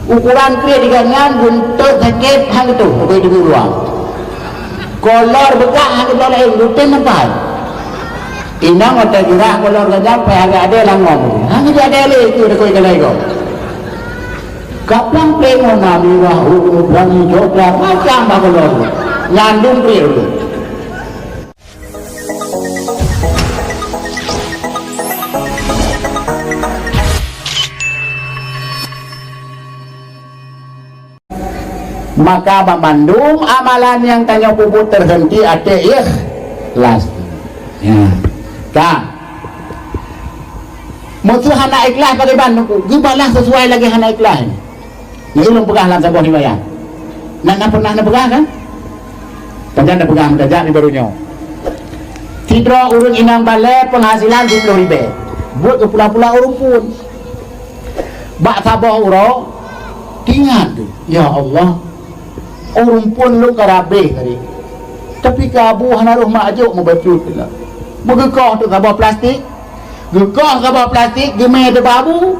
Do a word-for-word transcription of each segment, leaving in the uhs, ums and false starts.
Ukuran kriet di gobnyan guntot sakét hana geutoh, bukon di luwa. Kolor beukah hana geutoh laén, geutem meupai. Inong watèe geurah kolor gobnyan pai agak adèe langom. Hana jadi adèe lé keu deukoi galai gob. Kaplang pleng warna mirah, ungu, pelangi, coklat, macam bah kolor. Nyandung kriet. Maka banmandum amalan nyang tanyoe peubuet teuhenti até ikhlas. Ya. Ka. Meuseu hana ikhlas bagaimana? Geubalah sesuai lagèe hana ikhlas. Nyoe ulôn peugah lam saboh riwayat. Nak na pernah na peugah kan? Pajan na peugah meutajak di baru nyoe. Sidroe ureueng inong balè penghasilan siplôh ribèe. Buet keu pula-pula ureueng phôn. Bak saboh uroe, teuingat, "Ya Allah, ureueng phôn lôn ka rabeh tadi. Tapi keu Abu hana roh mak jok meubacut." Meugeukoh teuk saboh plastik. Geukoh saboh plastik, geumè teuk bak Abu.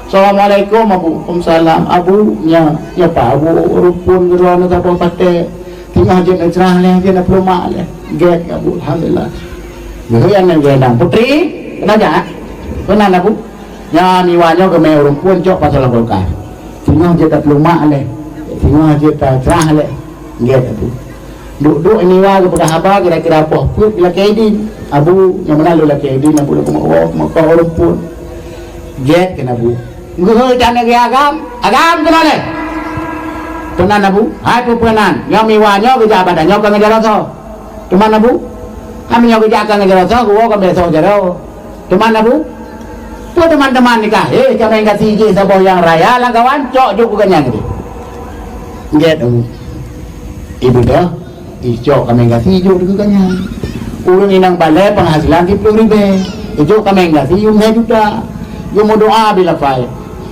"Assalamualaikum, Abu." "Waalaikumsalam." "Abu, nyoe, nyoe pat Abu, ureueng phôn geudroe nyoe saboh patéh. Singoh jeuet neucrah lé, jeuet neupeuleumah lé." Gèt Abu, "Alhamdulillah." Geuhôi aneuk geuh, "Putri, keunoe jak?" "Keunoe, Abu." "Nyan Iwa nyoe geumè ureueng phôn cok pasoe lam kulkas. Singoh jeuet tapeuleumah lé. Singoh jeuet tacrah lé." Gèt Abu. Duek-duek Iwa geupeugah haba kira-kira poh peuet geulakèe idin. "Abu, nyoe meunan lôn lakèe idin, Abu, lôn keuneuk woe, keuneuk woe ureueng phôn." Gèt keunan Abu. Geuhôi aneuk geuh Agam, "Agam, keunoe lé." "Peue nan, Abu?" "Hai peue-peue nan, nyoe Iwa nyoe geujak bak tanyoe keu ngeujak rasa." "Teuma, Abu?" "Hai meunyoe geujak keu ngeujak rasa, geuwoe keu beusoe jaroe." "Teuma, Abu?" "Peue teuma-teuma nyan kah? Eh, kaméng gasien jih saboh nyang raya lam kawan, cok jok keu gobnyan keudéh." Gèt Abu. Ibu dah, icok kaméng gasien jok keu gobnyan. Ureueng inong balè penghasilan siplôh ribèe. Icok kaméng gasien lhèe juta. Geumeudoa bila pai.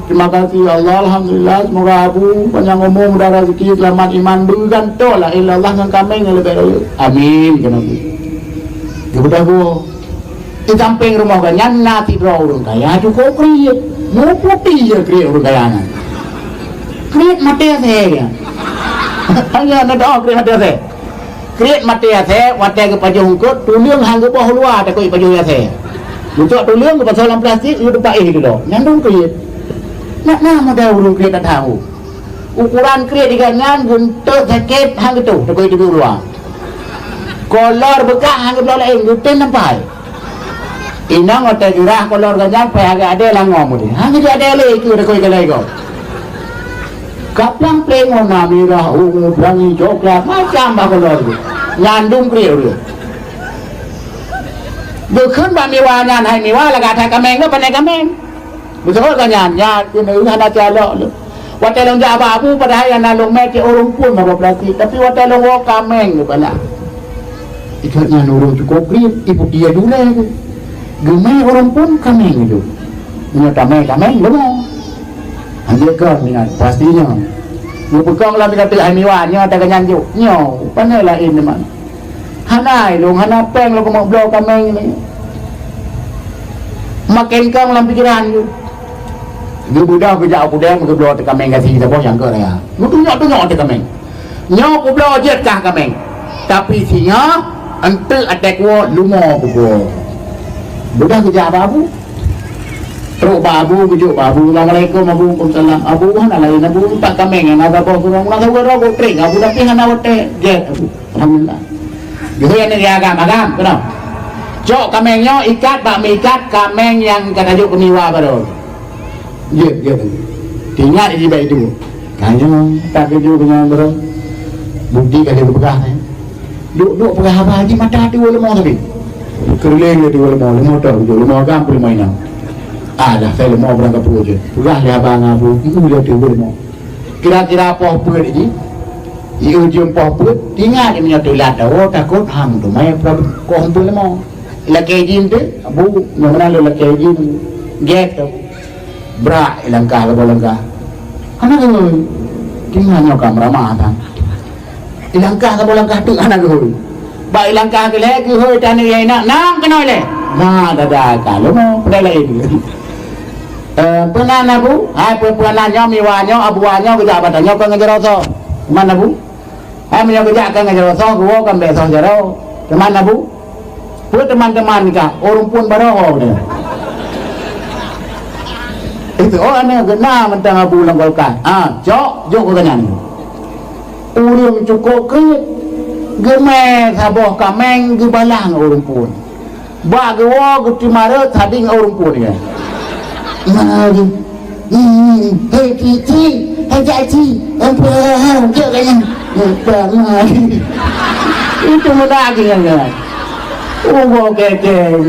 "Terima kasih ya Allah, alhamdulillah, semoga Abu panjang umur, mudah rezeki, selamat iman, beugantoe lah illallah ngon kaméng nyang leubèh rayeuk. Amin," kheun Abu. Geubeudôh geuwoe. Di sampéng rumoh gobnyan na sidroe ureueng kaya cukôp kriet. Muputih jih kriet ureueng kaya nyan. Kriet maté asèe nyan. Hanya na doa kriet maté asèe. Kriet maté asèe, watèe geupajoh eungkôt, tuleueng han geuboh u luwa, takot jipajoh asèe. Geucok tuleueng geupasoe lam plastik, geuteupak éh di luwa. Nyan dum kriet. Nak na model ureueng kriet that hana. Ukuran kriet di gobnyan guntot sakét han geutoh, takot jiteubiet u luwa. Kolor beukah han geubloe laén, geutem lampai. Inong watèe geurah kolor gobnyan pai agak adèe langom udeh. Hana jadi adèe lé keu deukoi galai gob. Kaplang pleng warna mirah, ungu, pelangi, coklat, macam bah kolor tu. Nyan dum kriet ureueng. Geukheun bak Iwa nyan, "Hai Iwa, lagak that kaméng, pane kaméng?" Beutôi ka nyan, nyan keuneuk hana calok lé. Watèe lôn jak bak Abu, padahai hana lôn mè cit ureueng phôn mabah plastik, tapi watèe lôn woe kaméng geubalak. Ikot nyan ureueng cukôp kriet, ipeuki adu lé. Geumè ureueng phôn kaméng jok. Meunyoe tamè kaméng, leumo. Anjeuet kon ingat, pasti nyoe. Geupeukong lam tingkat hai Iwa, nyoe taganyan jok. Nyoe, pane laén teuma. Hana ilôn, hana péng lôn keuneuk bloe kaméng nyoe. Maken kong lam pikeran geuh. Geubeudôh geujak u keudè geubloe teuh kaméng gasien saboh nyang keu raya. Geutunyok-tunyok teuh kaméng. Nyoe kubloe jeuet kah kaméng. Tapi singoh eunteuk até kuwoe leumo kuwoe. Beudôh geujak bak Abu. Trok bak Abu, geujok bak Abu. "Assalamualaikum, Abu." "Waalaikumsalam." "Abu, hana laén, Abu, pat kaméng nyang na saboh keudroe. Na saboh keudroe, Abu, tréng, Abu, tapi hana watèe gèt, Abu." Alhamdulillah. Geuhôi aneuk geuh Agam, "Agam, keunoe. Cok kaméng nyoe ikat bak meuikat kaméng nyang ka tajok keu Iwa baroe." Jeuet, jeuet. Teuingat jih bak itu. Ka nyoe, tak keujeuet keu nyan baroe. Bukti ka lheueh geupeugah nyan. Duek-duek peugah haba jih mata tiweu leumo sabe. Keureuléng lé tiweu leumo, leumo toh, leumo Agam, leumo inong. Alah, sai leumo barang kapeue jeuet. Peugah lé haba ngon Abu, itu lé tiweu leumo. Kira-kira poh peuet jih, i ujong poh peuet, tinggai meunyoe teulat dawa, takot han teumè peurab koh eunteuk leumo. Lakèe idin teuh, "Abu, nyoe meunan lôn lakèe idin." Gèt teuh. Brak ilangkah saboh langkah. Hana geuhôi. Tinggai nyoe ka meuramah that. Ilangkah saboh langkah teuk hana geuhôi. Bak ilangkah keulhèe geuhôi tanoh nyang inan, "Nang keunoe lé." "Ma dada ka leumo, peudeh laén." Eh, peue nan, Abu? Hai, peue, peue nan nyoe, miwa nyoe, abua nyoe, geujak bak tanyoe keu ngeujak rosoe. Teuma nan, Abu? Hai, meunyoe geujak keu ngeujak rosoe, geuwoe kan bèk soe jaroe. Teuma nan, Abu? Peue teuma-teuma nyan ka, ureueng phôn baroe ho deh. Itu, oh, aneuk geuh na mantong Abu lam kulkas. Ha, cok, jok keu gobnyan. Ureueng cukôp kriet, geumè saboh kaméng geubalah ngon ureueng phôn. Bak geuwoe geuteumara sading ureueng phôn nyan. Mari. Hmm, hei, Ci, Ci, hei, Jak Ci, ampôn, cok keu nyan. Mari. Itu meunan lagèe nyan. Ureueng kèe-kèe.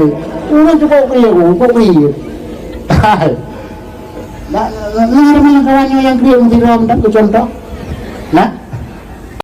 Ureueng cukôp kriet, cukôp kriet. Hai. Na, na, na, na kawan nyoe nyang kriet meusidroe mantong keu contoh. Nah.